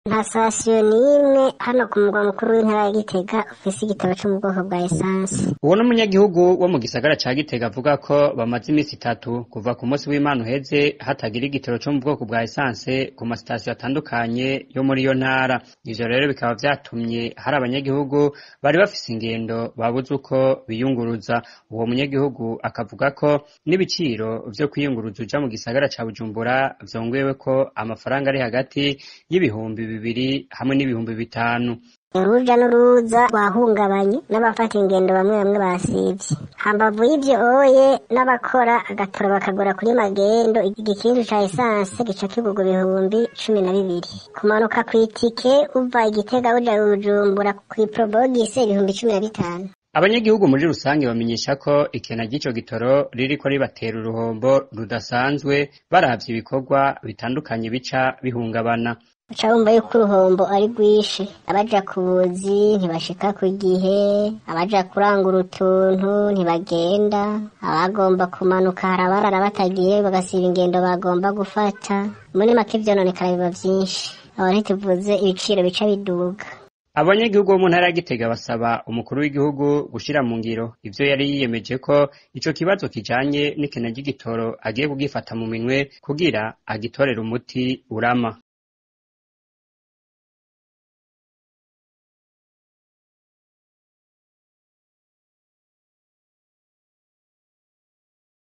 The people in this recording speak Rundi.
Nta sitasiyo n'imwe hano ku mugwa mukuru w'intara ya Gitega ufise igitabo co mu bwoko bwa esanse. Uwo n'umunyagihugu wo mu gisagara ca Gitega avuga ko bamaze imisi itatu kuva ku munsi w'Imana uheze hatagira igitoro co mu bwoko bwa esanse ku masitasiyo atandukanye yo muri iyo ntara. Ivyo rero bikaba vyatumye hari abanyagihugu bari bafise ingendo babuze uko biyunguruza. Uwo munyagihugu akavuga ko n'ibiciro vyo kwiyunguruza uja mu gisagara ca Bujumbura vyongeweko amafaranga ari hagati y'2000 hamwe n'5000. Uruja n'uruza rwahungabanye n'abafata ingendo bamwe bamwe basivye. Hambavu y'ivyo oye n'abakora agatoro bakagura kuri magendo igikinju ca esanse gica kigurwa 12,000. Kumanuka kw'itike uva Igitega uja Bujumbura kw'iprobogise 15,000. Abanyagihugu muri rusange bamenyesha ko ikena ry'ico gitoro ririko ribatera uruhombo rudasanzwe baravye ibikorwa bitandukanye bica bihungabana. Uca wumva yuko uruhombo ari rwinshi, abaja ku buzi ntibashika ku gihe, abaja kurangura utuntu ntibagenda, abagomba kumanuka hari abarara batagiye bagasiba ingendo bagomba gufata, muri make ivyononekara biba vyinshi, aho ntituvuze ibiciro bica biduga. Abanyagihugu bo mu ntara ya Gitega basaba umukuru w'igihugu gushira mu ngiro ivyo yari yiyemeje ko ico kibazo kijanye n'ikena ry'igitoro agiye kugifata mu minwe kugira agitorere umuti urama.